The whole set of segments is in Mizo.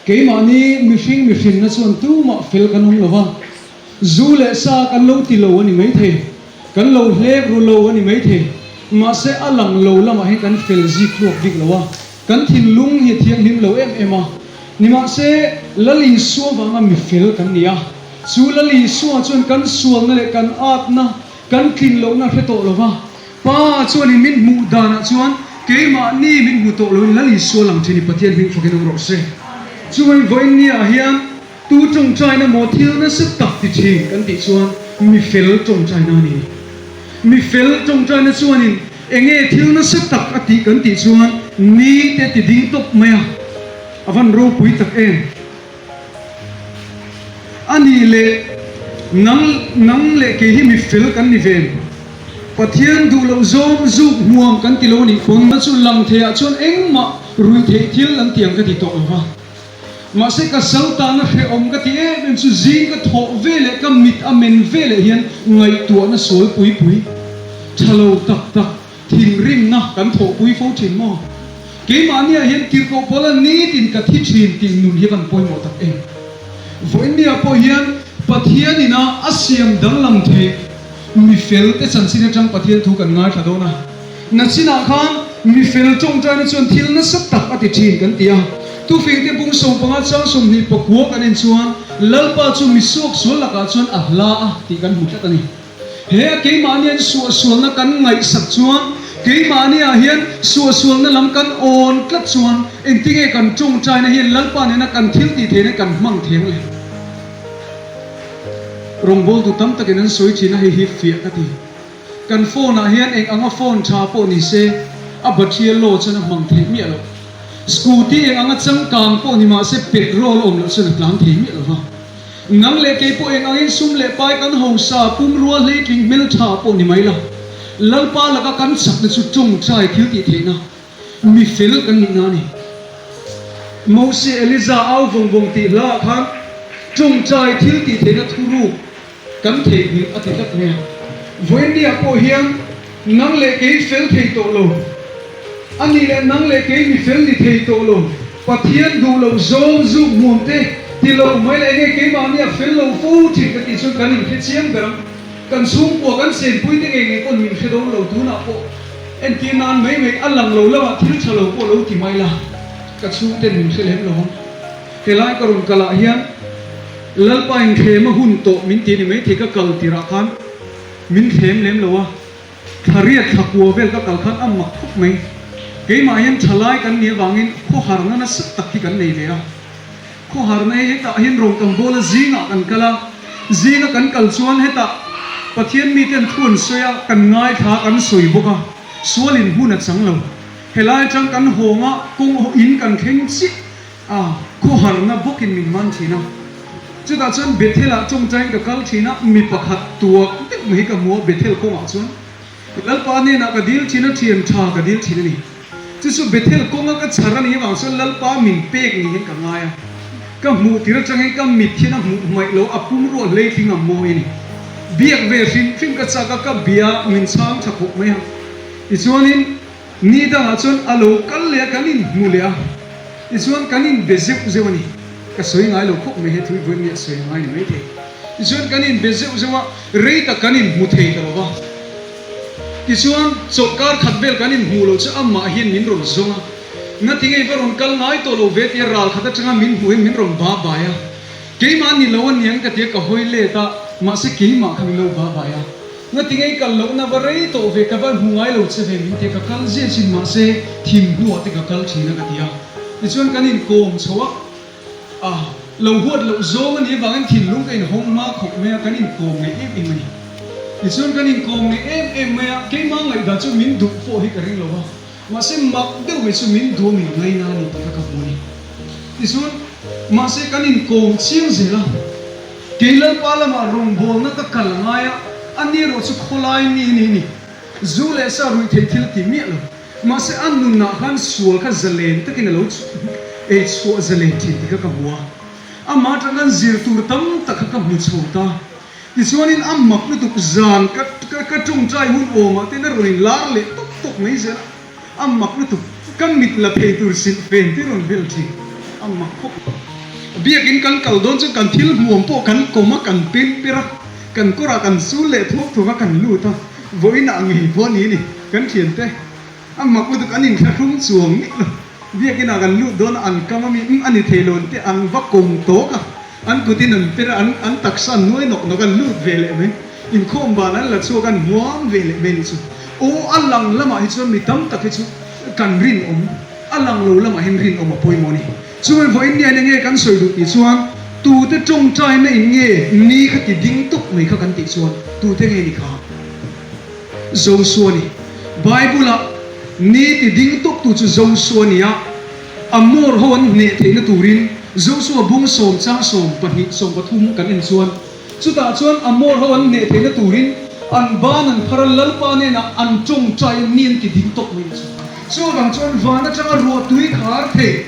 Keimahni mihring mihrinna chuan tumah fel kan awm lo va, zu leh sa kan lo ti lo a ni maithei, kan lo hlek ru lo a ni maithei, mahse a lang lo lamah hian kan fel zik tluak bik lo a, kan thinlung hi a thianghlim lo em em a. Nimahse, Lal Isua vanga mi fel kan ni a, chu Lal Isua chuan kan sualna leh kan atna, kan tlin lohna hre tawh lo va, Pa chuanin min hmuh danah chuan keimahni min hmu tawh loin Lal Isua lang thin i Pathian hming fakin awm rawh se. Chuvangin vawiin ni ah hian tu tawngtaina maw thil nasa tak ti thin kan tih chuan mi fel tawngtaina a ni. Mi fel tawngtaina chuanin enge thil nasa tak a tih kan tih chuan ni te ti ding tawp mai a, a van ropui tak em. A nih leh nang nang leh kei hi mi fel kan ni ve. Pathian duh loh zawng zuk hmuam kan ti lo a nih pawn chu lang theiah chuan engmah ruih theih thil an ti ang ka ti tawh lo va. Mahse ka sal tahna hrehawm ka ti em em chu zing ka thawh ve leh ka mit a men ve leh hian ngaihtuahna sual pui pui tha lo tak tak Thinrimna kan thawhpui fo thin maw? Keimahniah hian tirhkoh pawla nitin ka thi thin tih nun hi van pawimawh tak em? Vawiinniah pawh hian Pathian ina a siam danglam theih mifel te chanchin atang Pathian thu kan ngaithla dawn a. Nachinah khan mifel tawngtaina chuan thil nasa tak a ti thin kan ti a. Tufingte bung 15 chang 29 kan en chuan Lalpa chu misuak sual lakah chuan a hla a tih kan hmu tlat a ni. He a keimahni an suahsualna kan ngaihsak chuan, keimahniah hian suahsualna lam kan awn tlat chuan engtinge kan tawngtaina hian Lalpa nena kan thil tih theihna kan hmang thiang le? Rawngbawltu tam takin an sawi thin a, hei hi fiah ka ti. Kan phone ah hian eng anga phone tha pawh ni se, a battery a low chuan a hmang theih miah loh. Scooty eng anga changkang pawh ni mah se petrol a awm loh chuan a tlan thei miah lo va. Nang leh kei pawh eng angin sum leh pai kan hausa, pumrua hleitling hmeltha pawh ni mai la, Lalpa laka kan chakna chu tawngtai thil tih theihna, mi fel kan nihna a ni. Mose Eliza au vawng vawng tih hlaah khan tawngtai thil tih theihna thuruk kan theihnghilh a ti tlat mai a. Vawiinniah pawh hian Nang leh kei fel thei tawh lo. A nih leh nang leh kei mi fel ni thei tawh lo. Pathian duh loh zawng zuk hmuam te ti lo mai leh enge keimahni a fel lo fo thin ka tih chuan kan inhre chiang ber ang. Kan chhungkua kan chenpui te ngei ngei pawn min hre dawn lo tunah pawh entir nan mai mai a lang lo lamah thil tha lo pawh lo ti mai la ka chhungten min hre lem lo ang. Helai ka rawn kalah hian Lalpa inthlem a hun tawh min ti a ni maithei ka kal tirah khan Min thlem lem lo a, thla riat thla kua vel ka kal khan a mak khawp mai. Keimah hian thalai kan nih avangin khawharna nasa tak hi kan nei ve a. Khawharna hi hetah hian ro kan bawl a, zingah kan kal a, zinga kan kal chuan hetah Pathian miten thu an sawi a, kan ngaithla a, kan sawi bawk a, sualin hmun a chang lo. Helai atang kan hawng a, kawng in kan thleng chiah. A khawharna bawkin min man thin a, chutah chuan Bethel-ah tawngtaiin ka kal thin a, mi pakhat tuak deuh mai hi ka hmu a, Bethel kawngah chuan Lalpa hnenah ka dil thin a, thian tha ka dil thin a ni. Chu chu Bethel kawnga ka chhar a nih avang chuan Lalpa min pek niin ka ngai a, ka hmuh tir atangin ka mit hian a hmuh hmaih lo, a pumruah hleitling a mawi a ni. Biak ve hrim hrim ka chak a, ka bia min chhang tha khawp mai a, tichuanin Ni dangah chuan a lo kal leh a, kan inhmu leh a, tichuan kan inbe zeuh zeuh a ni. Ka sawi ngai lo khawp mai he thu hi vawiin mi a sawi ngai ni maithei. Tichuan kan inbe zeuh zeuh a, rei tak kan inhmu thei ta lo va. Tichuan chawlhkar khat vel kan inhmuh loh chu amah hian min rawn zawng a, Ngatinge i va rawn kal ngai tawh lo ve tia ral khat atanga min hmuh hian min rawn ba bai a. Keimah ni lo aniang ka tia ka hawi let a, mahse keimah kha min lo ba bai a. Ngati ngei kal lohna va rei tawh ve ka va hmu ngai lo che ve min tia ka kal ziah chin mahse thim hnuah te ka kal thin a ka ti a. Tichuan kan inkawm chho a, a lo huat loh zawng a nih avangin thinlung ka inhawng hma khawp mai a, kan inkawm ngei em em a ni. Tichuan kan inkawm ngei em em mai a, keimah ngaihdan chu min duh pawh hi ka ring lo a. Mahse mak deuh mai chu min duh min ngaina a ni tih kha ka hmu a ni. Tichuan, mahse kan inkawm chiang zel a, kei Lalpa lamah rawngbawlna ka kal a ngai a, a ni erawh chu khawlai mi a ni a ni. Zu leh sa ruih theih thil ti miah lo. Mahse a nunah khan sual kha zalen takin a lo ei chhuah zalen thin tih kha ka hmu a. Amah atang khan zir tur tam tak kha ka hmu chho ta. Tichuanin a mak lutuk zan ka ka tawngtai hun awmah ten a rawn in lar leh tawk tawk mai zel a, a mak lutuk ka mit la thei tur silh fen te rawn vel thin, a mak khawp. Biakin kan kal dawn chuan kan thil hmuam pawh kan kawm a, kan pen per a, kan kawrah kan sul leh thuak thuak a, kan lut a, vawiinah ngei pawh a ni ni kan thiante a mak lutuk an inthlahrung chuang miah lo. Biakinah kan lut dawn a, an kam a mi umm a ni thei lo an ti, an va kawm tawk a, an kutin an per a, an an taksa an nuai nawk nawk a, an lut ve leh mai. Inkhawm ban an la chhuak a, an hmuam ve leh mai a nih chu. Aw a lang lamah hi chuan mi tam tak hi chu kan rinawm, a lang lo lamah hian rinawm a pawimawh a ni. Chuan vawiin nian enge kan sawi duh tih chuan tute tawngtaina in nge ni kha ti ding tawp mai kha kan tih chuan tute nge ni kha? Josua ni. Bible ah ni ti ding tawp tu chu Josua ni a, Amor ho an hneh theihna turin Josua bung sawm chang 12 13 kan en chuan chutah chuan Amor ho an hneh theihna turin an ban an phar a Lalpa hnenah an tawngtai a ni an ti ding tawp mai chu. Chuvang chuan van atanga ruah tui khar thei,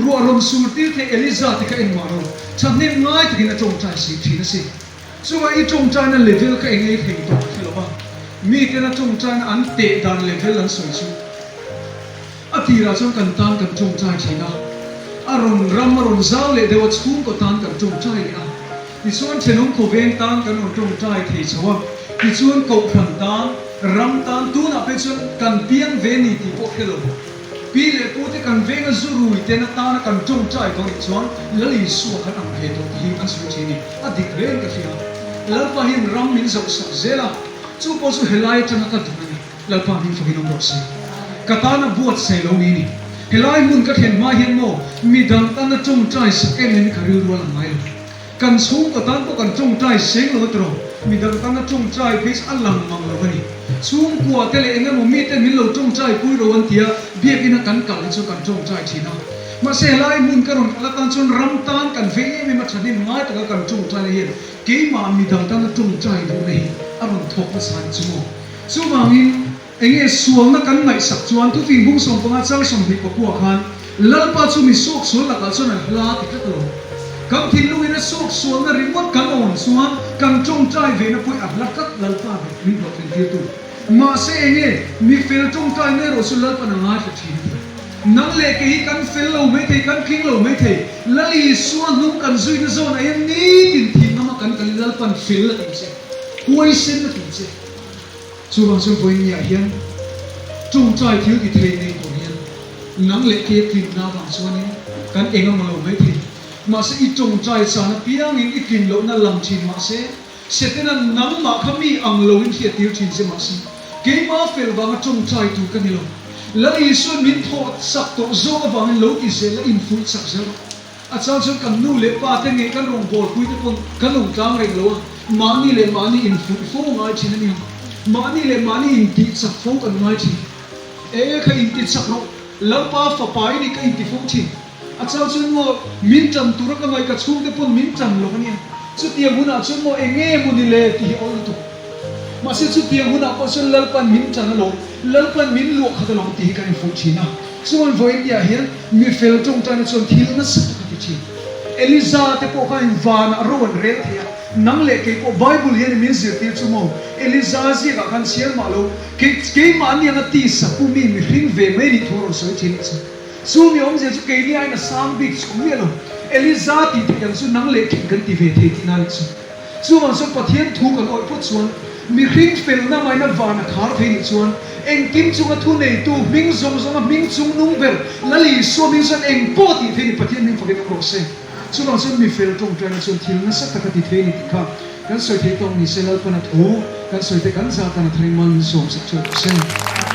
ruah rawn sur tir thei Eliza te kha engmah lo thahnem ngai takin a tawngtai si thin a si. Chunga i tawngtaina level kha eng ei thleng tawh ka hre lo va, miten a tawngtaina an teh dan level an sawi chu a tirah chuan kan tan kan tawngtai thin a, a rawn ram a rawn zau leh deuh a chhungkaw tan kan tawngtai leh a, tichuan thenawm khawveng tan kan rawn tawngtai thei chho a, tichuan kohhran tan, ram tan tunah phei chuan kan piang ve ni tih pawh hre lo. Pi leh pu te kan venga zu rui ten atana kan tawngtai tawh nih chuan Lal Isua kan ang ve tawh tih hi an sawi thin a ni. A dik hle in ka hria. Lalpa hian ram min zoh sak zel a, chu pawh chu helai atanga ka dun a ni. Lalpa hming fakin awm rawh se. Ka tana buatsaih lo ni ni. Helai hmun ka thlen hma hian maw midang tana tawngtai sak em em hi ka rilru a lang ngai lo. Kan chhungkaw tan pawh kan tawngtai seng lo a tiraw? Midang tana tawngtai phei chu a lang mang lo a ni. Chhungkua te leh eng emaw mite min lo tawngtai pui ro an tia, biakina kan kal hi chu kan tawngtai thin a. Mahse helai hmun ka rawn kal atan chuan ram tan kan vei em em a thahnem ngai taka kan tawngtaina hian keimah midang tana tawngtai duhna hi a rawn thawk nasa a ni chu maw? Chuvangin. Enge sualna kan ngaihsak chuan thufing bung 15 chang 29 khan Lalpa chu mi suak sual lakah chuan a hla ti tlat lo. Kan thinlungin a suak sualna ringawt kan awn chuan kan tawngtai vena pawih a hla tlat Lalpa ber min hlawhtlin tirtu. Mahse enge mi fel tawngtai na erawh chu Lalpan a ngaithla thin a ti. Nang leh kei hi kan fel lo mai thei, kan tling lo mai thei. Lal Isua hnung kan zuina zawnah hian nitin thih ngama kan kalin Lalpan fel a ti che, huaisen a ti che. Chuvang chuan vawiinniah hian tawngtai thil ti thei nei tur hian nang leh kei a tlinna avang chuanin kan eng ang lo mai thei. Mahse i tawngtai chan apiangin i tlin lohna lang thin mahse Setana nangmah kha mi ang loin hriattir thin che mahse keimah fel vanga tawngtai tur ka ni lo. Lal Isuan min thawh chak tawh zawk avangin lo ti zel la infuih chak zel rawh. A chang chuan kan nu leh pa te ngei kan rawngbâwl pui te pawn kan awm tlang reng lo a, mahni leh mahni infuih fo ngai thin a nia. Mahni leh mahni intih chak fo kan ngai thin. E kha inti chak rawh, Lalpa fapa i ni ka inti fo thin. A chang chuan maw min tan tura ka ngaih ka chhung te pawn min tan lo a nia. Chutiang hunah chuan maw eng nge maw ni le tih hi awl lutuk. Mahse chutiang hunah pawh chuan Lalpan min tan alawm, Lalpan min luah khat alawm tih hi kan infuih thin a. Chuan vawiinniah hian mi fel tawngtaina chuan thil nasa tak a ti thin. Eliza te pawh khanin vanah ro an rel thei a, nang leh kei pawh Bible hianin min zirtir chu maw? Eliza ziakah khan chhiar mah lo, kei keimahni anga tisa pu mi mihring ve mai nih thu a rawn sawi thin a chu. Chu mi awmzia chu keini aiin a sang bik chhung miah lo. Eliza tih theih ang chu nang leh kei kan ti ve thei tihna a nih chu. Chuvang chuan Pathian thu kan awih phawt chuan mihring felna maina van a khar thei nih chuan engkim chunga thu neitu hming zawng zawnga hming chung nung ber Lal Isua hming chuan eng pawh tih thei ni Pathian hming fakin awm rawh se. Chuvang chuan mi fel tawngtaina chuan thil nasa taka ti thei ni tih kha kan sawi thei tawk ni se Lalpana thu kan sawi te kan zah tan a tharin mal min sawm sak theuh rawh se.